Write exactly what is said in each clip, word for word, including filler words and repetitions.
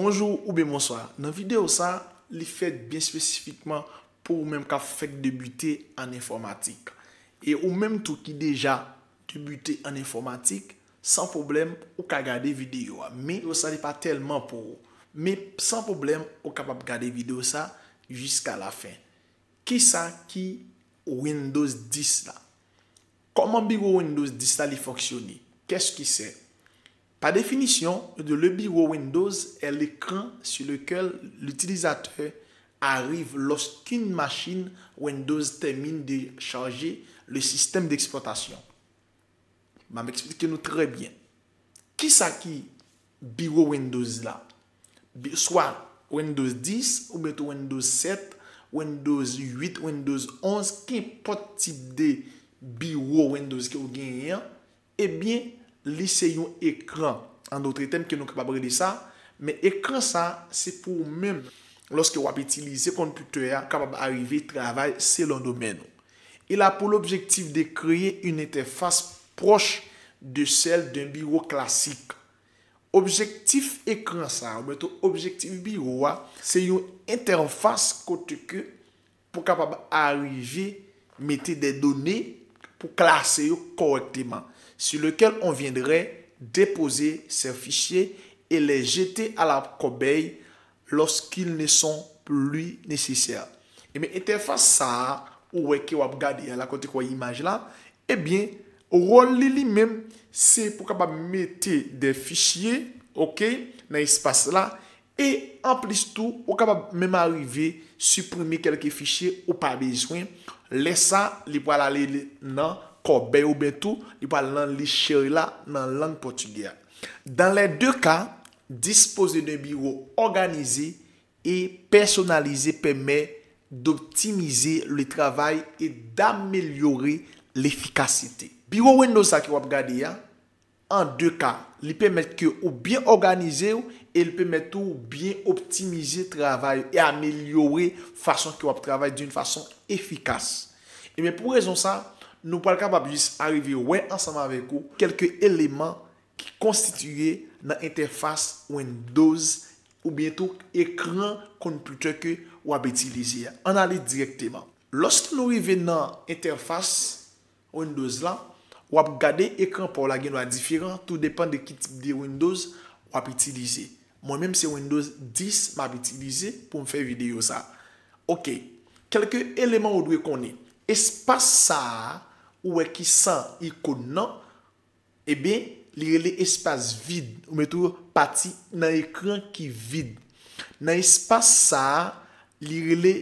Bonjou oubyen bonswa. Nan videyo sa, li fèt byen espesifikman pou ou menm k ap fèk debite an enfòmatik. E ou menm tou ki deja debite an enfòmatik, san pwoblèm, ou ka gade videyo a. Men videyo sa li pa tèlman pou ou. Men san pwoblèm, ou kapab gade videyo sa jiska lafen. Kisa ki Windows dis la? Kòman biwo Windows dis la li fonksyone? Qu'est-ce que c'est? Par définition, le bureau Windows est l'écran sur lequel l'utilisateur arrive lorsqu'une machine Windows termine de charger le système d'exploitation. M ap eksplike nou trè byen. Kisa ki biwo Windows la? Bi- Swa Windows dis, oubyen tou Windows sèt, Windows uit, Windows onz, kenpòt tip de biwo Windows ke w genyen an, ebyen, li se yon ekran. An dòt tèm, ke nou kapab rele sa, men ekran sa, se pou ou menm, lòske w ap itilize konpitè a, kapab arive travay selon domèn ou. Il a pour l'objectif de créer une interface proche de celle d'un bureau classique. Objektif ekran sa, oubyen tou objektif biwo a, se yon entèfas kote ke pou kapab arive mete de done pou klase yo kòrèkteman, sur lequel on viendrait déposer ces fichiers et les jeter à la corbeille lorsqu'ils ne sont plus nécessaires. Ebyen, entèfas sa a, ou wè ke w ap gade a la kote k wè imaj la, ebyen, wòl li li menm, se pou kapab mete de fichye, oke, nan espas la, e anplis tou, ou kapab menm arive siprime kèlke fichye ou pa bezwen. Lè sa, li pral ale nan kòbèy oubyen tou, li pral nan lichè la nan lang pòtigè a. Dans les deux cas, disposer d'un bureau organisé et personnalisé permet d'optimiser le travail et d'améliorer l'efficacité. Biwo Windows sa ke w ap gade a, an de ka, li pèmèt ke ou byen òganize w e li pèmèt ou byen optimize travay e amelyore fason ke w ap travay d'une façon efficace. Ebyen, pou rezon sa, nou pral kapab jis arive wè ansanm avèk ou kèlke eleman ki konstitiye nan entèfas Windows oubyen tou ekran konpitè ke w ap itilize a. Ann ale dirèkteman. Lòske nou rive nan entèfas Windows la, w ap gade ekran pa w la gen dwa diferan, tou depann de ki tip de Windows w ap itilize. Mwen menm se Windows dis m ap itilize pou m fè videyo sa. Oke, kèlke eleman ou dwe konnen. Espas sa a, ou wè ki san ikòn nan, ebyen, li rele espas vid, oubyen tou pati nan ekran ki vid. Nan espas sa a, li rele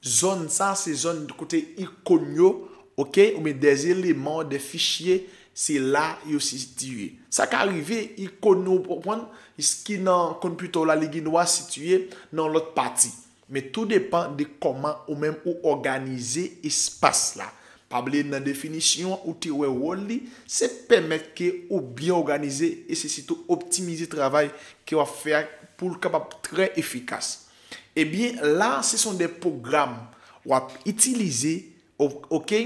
zòn sa, se zòn kote ikòn yo, oke, oubyen de eleman, de fichye, se la yo sitiye. Sa ka rive, ikòn ou pran, ki nan konpitè w la, li gen dwa sitiye nan lòt pati. Men tou depann de kòman ou menm ou òganize espas la. Pa bliye nan definisyon ou te wè wòl li, se pèmèt ke ou byen òganize e se sitou optimize travay ke w ap fè a pou l kapab trè efikas. Ebyen, la, se son de pwogram w ap itilize, o- oke?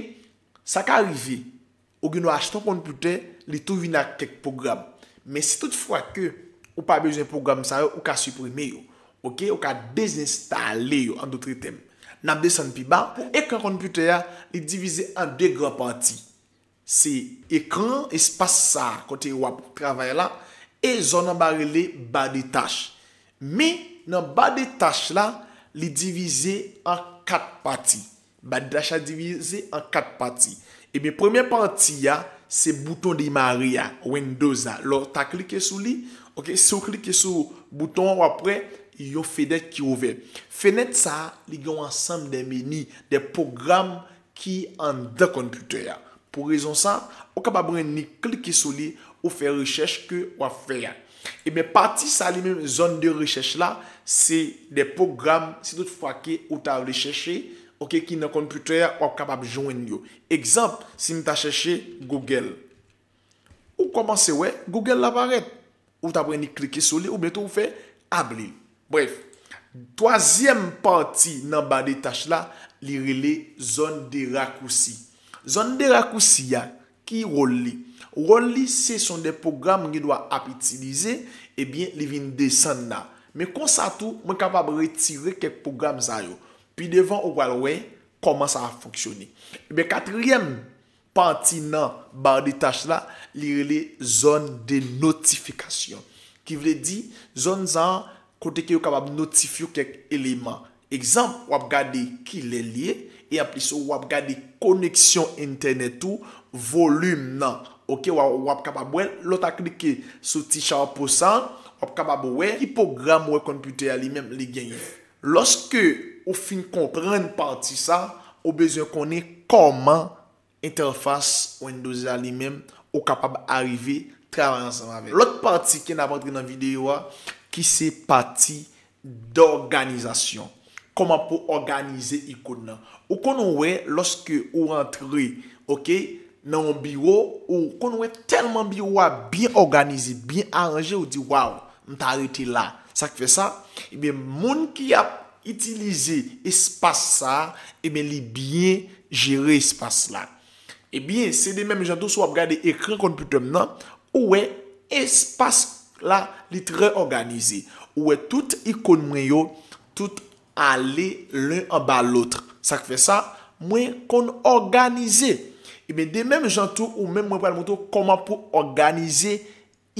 Sa ka rive, ou gen dwa achte yon konpitè, li tou vin ak kèk pwogram. Men si toutfwa ke ou pa bezwen pwogram sa yo, ou ka siprime yo. Oke, ou ka dezenstale yo, an dòt tèm. N ap desann pi ba. Pou ekran konpitè a, li divize an de gran pati. Se ekran, espas sa kote w ap travay la, e zòn anba rele ba de tach. Men, nan ba de tach la, li divize an kat pati. Ba de tach la divize an kat pati. Ebyen, premye pati a, se bouton demare a, Windows la. Lè w ta klike sou li, oke, si w klike sou bouton an, w ap wè yon fenèt ki ouvè. Fenèt sa a, li gen yon ansanm de meni, de pwogram ki anndan konpitè a. Pou rezon sa, ou kapab rannik klike sou li, ou fè rechèch ke w ap fè a. Ebyen, pati sa li menm, zòn de rechèch la, se de pwogram, si toutfwa ke ou ta vle chèche, oke, ki nan konpitè a, w ap kapab jwenn yo. Egzanp, si m ta chèche Google, ou kòmanse wè Google la parèt. Ou ta pran ni klike sou li, oubyen tou ou fè abli l. Brèf, twazyèm pati nan ba de tach la, li rele zòn de rakousi. Zòn de rakousi a, ki wòl li? Wòl li, se son de pwogram gen dwa ap itilize, ebyen, li vin desann la. Men konsa tou, mwen kapab retire kèk pwogram sa yo. Pi devan, ou pral wè kòman sa ap fonksyone. Ebyen, katriyèm pati nan ba de tach la, li rele zòn de notifikasyon. Ki vle di, zòn sa a, kote ke yo kapab notifye w kèk eleman. Egzanp, w ap gade kilè l ye, e anplis w ap gade koneksyon entènèt ou, volim nan. Oke, w ap, w ap kapab wè l, lè w ta klike sou ti chapo sa, w ap kapab wè ki pwogram wè konpitè a li menm li genyen. Lòske ou fin konprann pati sa, ou bezwen konnen kòman entèfas Windows la li menm, ou kapab arive travay ansanm avè l. Lòt pati ke n ap antre nan videyo a, ki se pati dòganizasyon. Kòman pou òganize ikòn nan. Ou konn wè lòske ou rantre, oke, nan yon biwo, ou konn wè tèlman biwo a byen òganize, byen aranje, ou di, "Waw, m ta rete la." Sa k fè sa? Ebyen, moun ki ap itilize espas sa a, ebyen, li byen jere espas la. Ebyen, se de menm jan tou, si w ap gade ekran konpitè m nan, ou wè espas la, li trè òganize. Ou wè tout ikòn mwen yo, tout ale len anba lòt. Sa k fè sa, mwen konn òganize. Ebyen, de menm jan tou, ou menm mwen pral montre w kòman pou òganize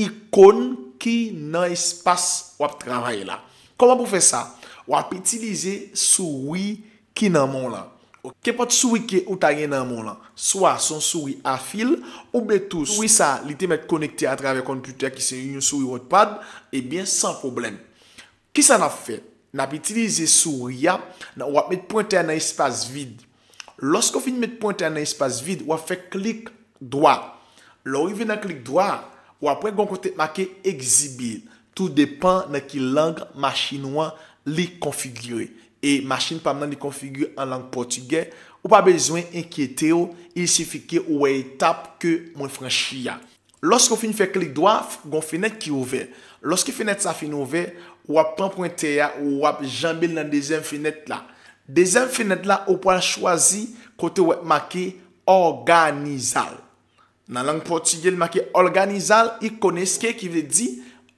ikòn ki nan espas w ap travay la. Kòman pou fè sa? W ap itilize souri ki nan men w lan. Kenpòt souri ke ou ta gen nan men w lan, swa se yon souri a fil, oubyen tou souri sa, li te mèt konekte atravè konpitè ki se yon souri Wordpad, ebyen, san pwoblèm. Kisa n ap fè? N ap itilize souri a, nan, w ap met pwentè a nan espas vid. Lòske w fin met pwentè a nan espas vid, w ap fè klik dwa. Lè w rive nan klik dwa, w ap wè gen yon kote k make egzibi. Tou depan nan ki lang machin ou an li konfigire. E machin pa m nan li konfigire an lang pòtigè. Ou pa bezwen enkyete w, il sifi ke ou wè etap ke mwen franchi a. Lòske w fin fè klik dwa, gon fenèt ki ouvè. Lòske fenèt sa fin ouvè, w ap pran pwentè a, w ap janbe l nan dezyèm fenèt la. Dezyèm fenèt la, ou pral chwazi kote w wè make òganizal. Nan lang pòtigè, li make òganizal ikon este, ki vle di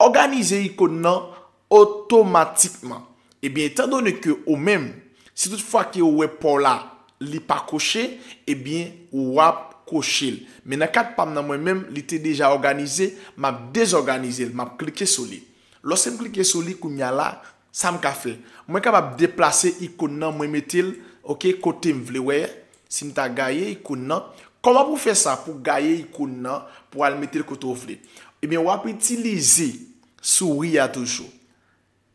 òganize ikon nan otomatikman. Ebyen, etandone ke ou menm, si toutfwa ke ou wè pa w la, li pa koche, ebyen, w ap koche l. Men nan ka pa m nan mwen menm, li te deja òganize, m ap dezòganize l, m ap klike sou li. Lòske m klike sou li kounye a la, sa m ka fè? Mwen kapab deplase ikon nan, mwen mete l, oke, kote m vle wè. Si m ta gaye ikon nan, kòman pou fè sa, pou gaye ikon nan, pou al mete l kote w vle? Ebyen, w ap itilize souri a toujou.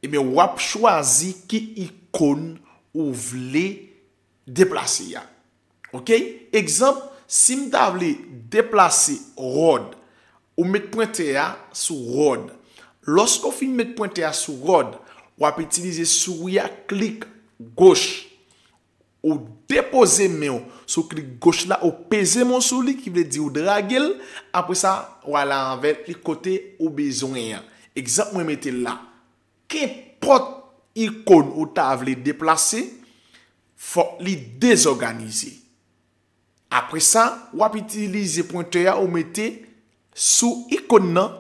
Ebyen, w ap chwazi ki ikon ou vle deplase a. Oke? Egzanp, si m ta vle deplase ròd, ou met pwentè a sou ròd. Lòske w fin met pwentè a sou ròd, w ap itilize souri a, klik goch. Ou depoze men w sou klik goch la, ou peze men w sou li, ki vle di ou drage l, apre sa, w ale avè li kote ou bezwen an. Egzanp, mwen mete l la. Kenpòt ikon ou ta vle deplase, fòk li dezòganize. Apre sa, w ap itilize pwentè a ou mete sou ikon nan,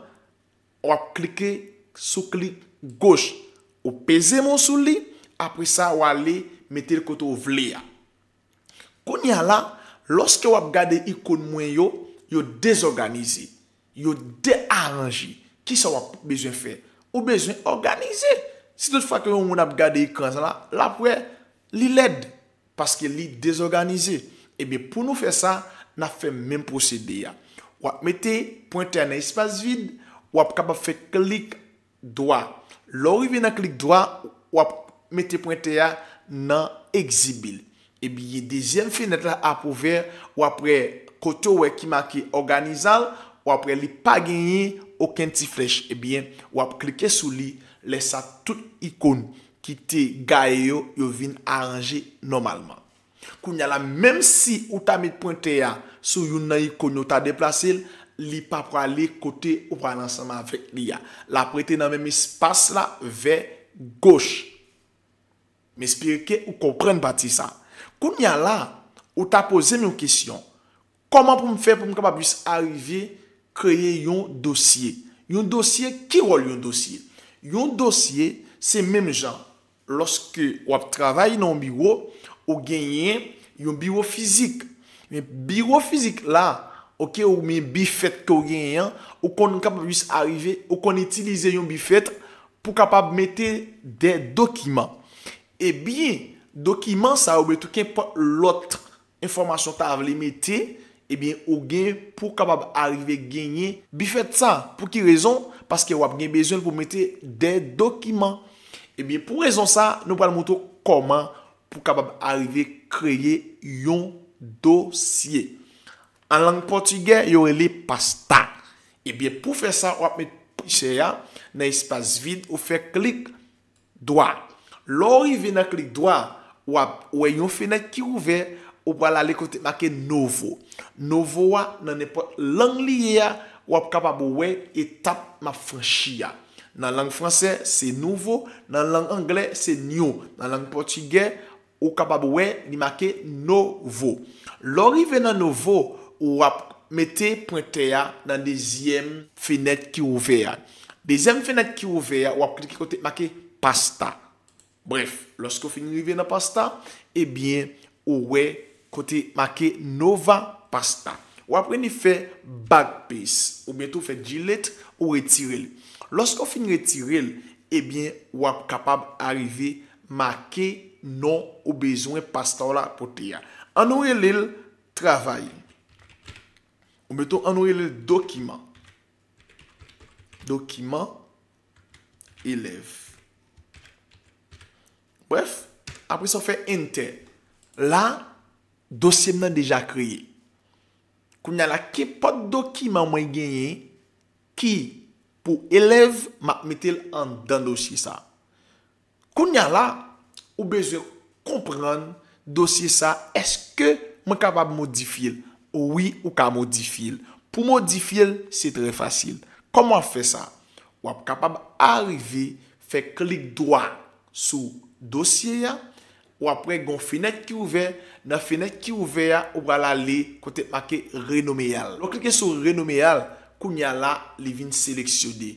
w ap klike sou klik goch. Ou peze men w sou li, apre sa, w ale mete l kote w vle a. Kounye a la, lòske w ap gade ikon mwen yo, yo dezòganize, yo dearanje. Kisa w ap bezwen fè? Ou bezwen òganize. Si toutfwa ke yon moun ap gade ekran sa la, l ap wè li lèd, paske li dezòganize. Ebyen, pou nou fè sa, n ap fè menm pwosede a. W ap mete pwentè a nan espas vid, w ap kapab fè klik dwa. Lè w rive nan klik dwa, w ap mete pwentè a nan egzibi l. Ebyen, dezyèm fenèt la ap ouvè, w ap wè kote w wè ki make òganizal, w ap wè li pa genyen okenn ti flèch. Ebyen, w ap klike sou li, lè sa tout ikon ki te gaye yo, yo vin aranje nòmalman. Kounye a la, menm si ou ta met pwentè a sou youn nan ikon yo, ta deplase l, li pa prale kote ou prale ansanm avèk li a. L ap rete nan menm espas la vè goch. M espere ke ou konprann pati sa. Kounye a la, ou ta poze m yon kesyon. Kòman pou m fè pou m kapab jis arive kreye yon dosye? Yon dosye, ki wòl yon dosye? Yon dosye, se menm jan, lòske w ap travay nan yon biwo, ou genyen yon biwo fizik. Men biwo fizik la, oke, oubyen bifèt ke w genyen an, ou konn kapab jis arive, ou konn itilize yon bifèt pou kapab mete de dokiman. Ebyen, dokiman sa yo, oubyen tou kenpòt lòt enfòmasyon w ta vle mete, ebyen, ou gen pou w kapab arive genyen bifèt sa. Pou ki rezon? Paske w ap gen bezwen l pou mete de dokiman. Ebyen, pou rezon sa, nou pral montre w kòman pou w kapab arive kreye yon dosye. An lang pòtigè, yo rele pasta. Ebyen, pou fè sa, w ap met pichè a nan espas vid, ou fè klik dwa. Lè w rive nan klik dwa, w ap wè yon fenèt ki ouvè, ou pral ale kote make Novo. Novo a, nan nenpòt lang li ye a, w ap kapab wè etap m ap franchi a. Nan lang fransè, se nouvo, nan lang anglè, se new, nan lang pòtigè, ou kapab wè li make Novo. Lè w rive nan Novo, w ap mete pwentè a nan dezyèm fenèt ki ouvè a. Dezyèm fenèt ki ouvè a, w ap klike kote make pasta. Brèf, lòske w fin rive nan pasta, ebyen, ou wè kote make Nova Pasta. W ap rele fè backpaste, oubyen tou fè delete ou retire l. Lòske w fin retire l, ebyen, w ap kapab arive make non ou bezwen pasta w la pote a. An nou rele l travay. Oubyen tou an nou rele l dokiman. Dokiman elèv. Brèf, apre sa w fè enter. La, dosye m nan deja kreye. Kounye a la, kenpòt dokiman mwen genyen ki pou elèv, m ap mete l anndan dosye sa. Kounye a la, ou bezwen konprann dosye sa, èske mwen kapab modifye l? Wi, ou ka modifye l. Pou modifye l, se trè fasil. Kòman w ap fè sa? W ap kapab arive fè klik dwa sou dosye a, w ap wè gen yon fenèt ki ouvè, nan fenèt ki ouvè a, ou pral ale kote make renome a. Lè w klike sou renome a, kounye a la, li vin seleksyone.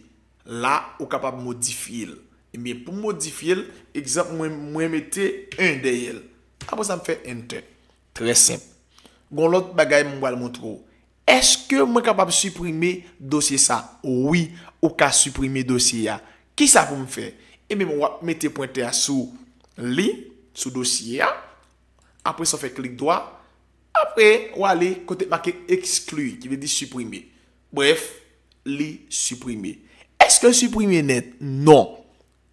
La, ou kapab modifye l. Ebyen, pou m modifye l, egzanp, mwen, mwen mete en dèyè l. Apre sa, m fè enter. Trè senp. Gon lòt bagay mwen pral montre w. Èske mwen kapab siprime dosye sa? Wi, ou ka siprime dosye a. Kisa pou m fè? Ebyen, w ap mete pwentè a sou li, sou dosye a. Apre sa, w fè klik dwa. Apre, w ale kote make exclure, ki vle di siprime. Brèf, li siprime. Èske l siprime nèt? Non.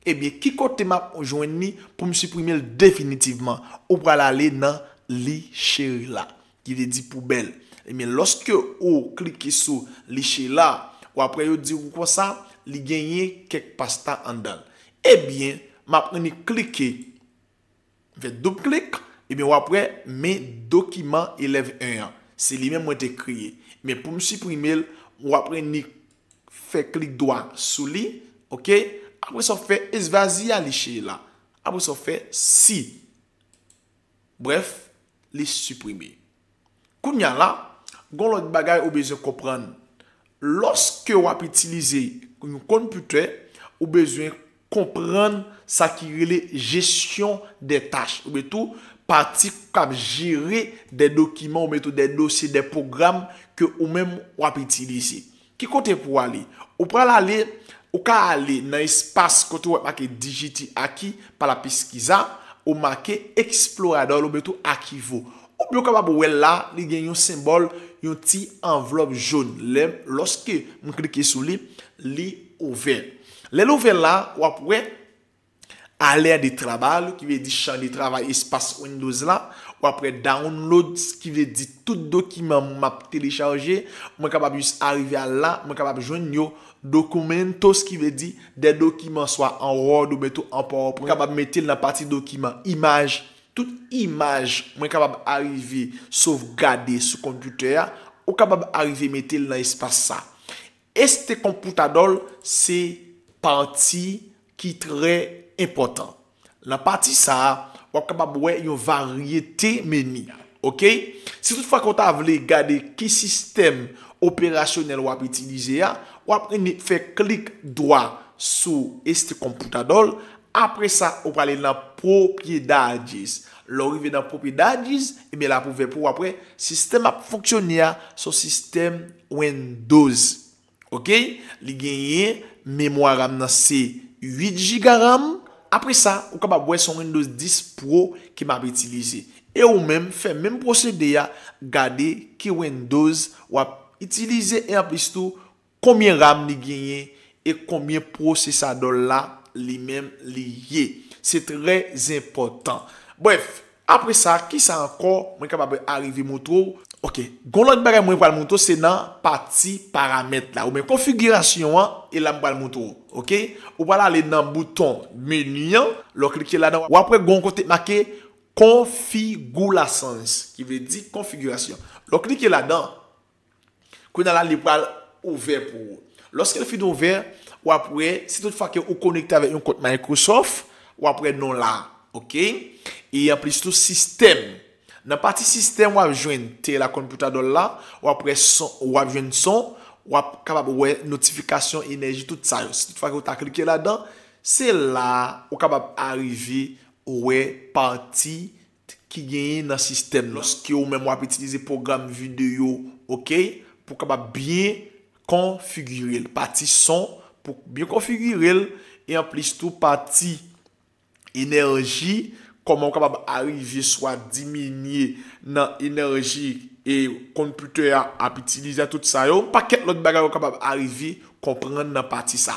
Ebyen, ki kote m ap jwenn li pou m siprime l definitivman? Ou pral ale nan lichera, ki vle di poubèl. Ebyen, lòske ou klike sou lichera, w ap wè yo di w konsa, li genyen kèk pasta anndan l. Ebyen, m ap annik klike M fè doub klik, ebyen w ap wè men dokiman elèv en an. Se li menm mwen te kreye. Men pou m siprime l, w ap annik fè klik dwa sou li, oke? Apre sa w fè esvaziye lichera. Apre sa w fè si. Brèf, li siprime. Kounye a la, gon lòt bagay ou bezwen konprann. Lòske w ap itilize yon konpitè, ou bezwen konprann sa ki rele jesyon dè tach, oubyen tou pati k ap jere dè dokiman, oubyen tou dè dosye, dè pwogram ke ou menm w ap itilize. Ki kote pou w ale? Ou pral ale, ou ka ale nan espas kote w wè make Digiti Aki pa la Peskiza, ou make Explorador oubyen tou Arquivo. Oubyen ou kapab wè l la, li gen yon senbòl, yon ti anvlòp jòn. Lè, lòske m klike sou li, li ouvè. Lè l ouvè la, w ap wè Área de trabalho, ki vle di chan de travay, espas Windows la. W ap wè downloads, ki vle di tout dokiman m ap telechaje, mwen kapab jis arive al la, mwen kapab jwenn yo. Documentos, ki vle di de dokiman swa an Word oubyen tou an PowerPoint. Mwen kapab mete l nan pati dokiman. Imaj, tout imaj mwen kapab arive sovgade sou konpitè a, ou kapab arive mete l nan espas sa. Este computador se pati ki trè enpòtan. Nan pati sa a, w ap kapab wè yon varyete meni. Oke? Si toutfwa ke w ta vle gade ki sistèm operasyonèl w ap itilize a, w ap vini fè klik dwa sou Este Computador. Apre sa, ou prale nan Propriedades. Lè w rive nan Propriedades, ebyen l ap ouvè pou w. Apre, sistèm ap fonksyone a, se yon sistèm Windows. Ok? Li genyen memwa RAM nan se uit giga RAM. Apre sa, ou kapab wè se yon Windows dis Pro ke m ap itilize. E ou menm, fè menm pwosede a, gade ki Windows w ap itilize e anplis tou, konbyen RAM li genyen e konbyen pwosesadò la li menm li ye. Se trè enpòtan. Brèf, apre sa, kisa ankò mwen kapab arive montre w? Ok, gon lòt bagay mwen pral montre w, se nan pati paramèt la, oubyen konfigirasyon an, e la m pral montre w. Ok, ou pral ale nan bouton meni an, lè w klike ladan, w ap wè gon kote make konfigurasons, ki vle di konfigirasyon. Lè w klike ladan, kounye a la, li pral ouvè pou ou. Lòske l fin ouvè, w ap wè, si tout fwa ke ou konekte avèk yon kont Microsoft, w ap wè non la, ok? E anplis tou, sistèm. Nan pati sistèm, w ap jwenn Tela Computador la, w ap wè son, w ap jwenn son, w ap kapab wè notifikasyon, enèji, tout sa yo. Si tout fwa ke ou ta klike ladan, se la ou kapab arive wè pati ki genyen nan sistèm nan. Lòske ou menm w ap itilize pwogram videyo, ok, pou w kapab byen konfigire l. Pati son, pou byen konfigire l, e anplis tou pati enèji, kòman w kapab arive swa diminye nan enèji e konpitè a ap itilize a, tout sa yo. Pakèt lòt bagay ou kapab arive konprann nan pati sa.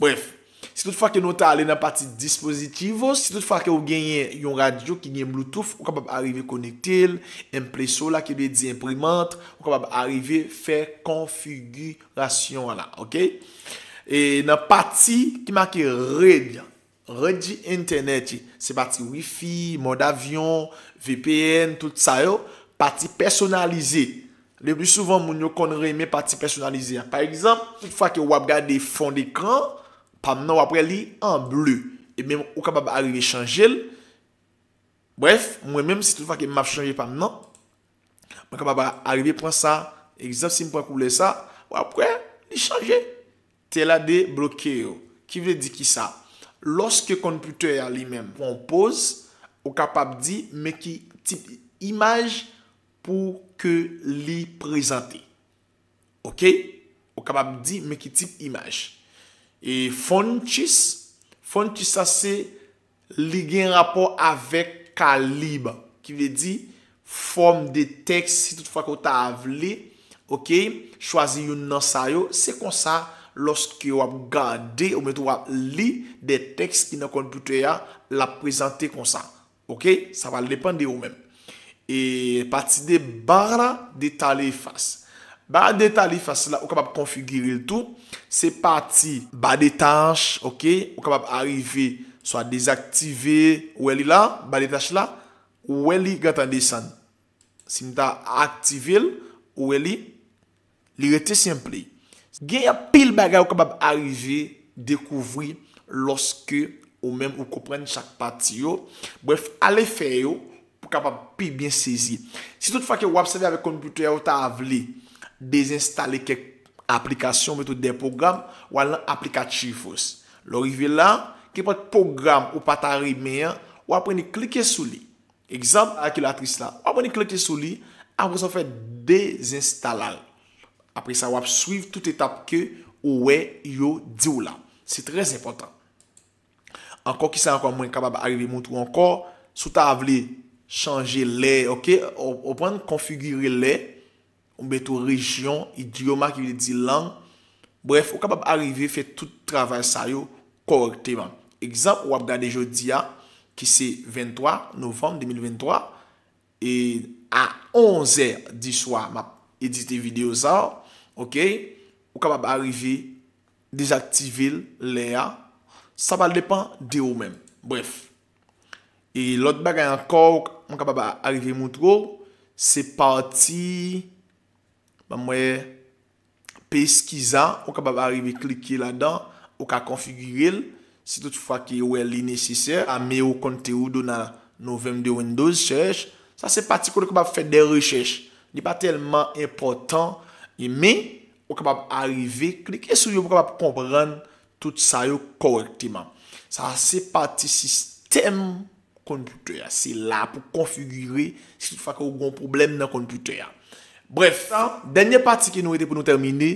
Brèf, si tout fwa ke nou ta ale nan pati dispositivos, si tout fwa ke ou genyen yon radyo ki gen Bluetooth, ou kapab arive konekte l, impresora, ki vle di enprimant, ou kapab arive fè konfigirasyon an la, ok? E nan pati ki make rèd, rèd entènèt, se pati wifi, mòd avyon, V P N, tout sa yo, pati pèsonalize. Le pli souvan, moun yo konn renmen pati pèsonalize a. Pa egzanp, tout fwa ke w ap gade fon dekran pa m nan, w ap wè li an ble. Ebyen, ou kapab arive chanje l. Brèf, mwen menm, si tout fwa ke m ap chanje pa m nan, mwen kapab arive pran sa. Egzanp, si m pran koulè sa, w ap wè li chanje. Tela de bloqueo, ki vle di kisa? Lòske konpitè a li menm pran yon poz, ou kapab di men ki tip imaj pou ke li prezante. Ok? Ou kapab di men ki tip imaj. E fontis, fontis sa se li gen rapò avèk kalib, ki vle di fòm de tèks, si tout fwa ke w ta vle, ok, chwazi youn nan sa yo. Se konsa, lòske w ap gade oubyen tou w ap li de tèks ki nan konpitè a, l ap prezante konsa. Ok? Sa pral depann de ou menm. E pati de barra de tarefas. Barra de tarefas la, ou kapab konfigire l tou. Se pati ba de tach, ok? Ou kapab arive swa dezaktive, ou wè li la, ba de tach la, ou wè li gentan desann. Si m ta aktive l, ou wè li, li rete senple. Gen anpil bagay ou kapab arive dekouvri lòske ou menm ou konprann chak pati yo. Brèf, ale fè yo pou kapab pi byen sezi. Si tout fwa ke w ap sèvi avèk konpitè a, ou ta vle dezenstale kèk aplikasyon, mete de pwogram, w al nan aplikativos. Lè w rive la, kenpòt pwogram ou pa ta renmen an, w ap vini klike sou li. Egzanp, kalkilatris la. W ap vini klike sou li, apre sa w fè dezenstale l. Apre sa, w ap swiv tout etap ke ou wè yo di w la. Se trè enpòtan. Ankò, kisa ankò mwen kapab arive montre w ankò? Si w ta vle chanje lè, ok, ou, ou pran konfigire lè, oubyen tou rejyon, idyoma ki vle di lang. Brèf, ou kapab arive fè tout travay sa yo kòrèkteman. Egzanp, w ap gade jodi a, ki se venntwa novanm de mil venntwa, e a onzè di swa, m ap edite videyo sa, ok? Ou kapab arive dezaktive l lè a. Sa pral depann de ou menm. Brèf. E lòt bagay ankò, mwen kapab a-, arive montre w, se pati, ban m wè, peskiza, ou kapab arive klike ladan, ou ka konfigire l, si tout fwa ke ou wè li nesesè, a meu conteúdo na nuvem de Windows Search. Sa se pati kote ou kapab fè de rechèch. Li pa tèlman enpòtan, Men, ou kapab arive klike sou yo pou kapab konprann tout sa yo kòrèkteman. Sa se pati sistèm konpitè a. Se la pou konfigire si toutfwa ke ou gen yon pwoblèm nan konpitè a. Brèf, dènye pati ke nou rete pou nou tèmine,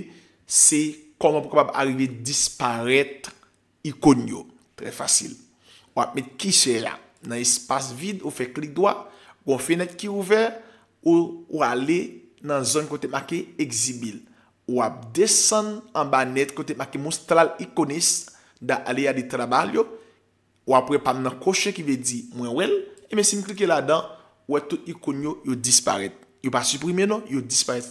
se kòman pou kapab arive disparèt ikòn yo. Trè fasil. W ap met kichè a nan espas vid, ou fè klik dwa, gon fenèt ki ouvè, ou, ou ale nan zòn kote make Exhibir. W ap desann anba nèt kote make Mostrar ícones da área de trabalho, w ap wè pa m nan koche ki vle di mwen wè l, ebyen si m klike ladan, ou wè tout ikòn yo, yo disparèt. Yo pa siprime non, yo disparèt.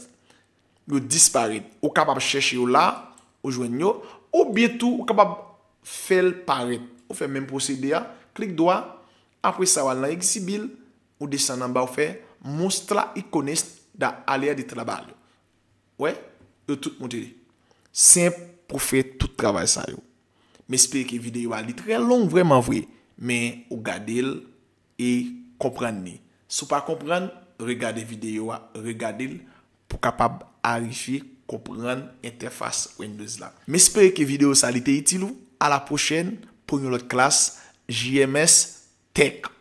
Yo disparèt. Ou kapab chèche yo la, ou jwenn yo, oubyen tou ou kapab fè l parèt. Ou fè menm pwosede a, klik dwa, apre sa w al nan Exhibir, ou desann anba, ou fè Mostrar ícones da área de trabalho. Wè, yo tout moute. Senp pou fè tout travay sa yo. M espere ke videyo a li trè long vrèman vre, men ou gade l e konprann li. Si w pa konprann, regade videyo a, regade l pou kapab arive konprann entèfas Windows la. M espere ke videyo sa li te itil ou. A la pwochèn pou yon lòt klas J M S Tech.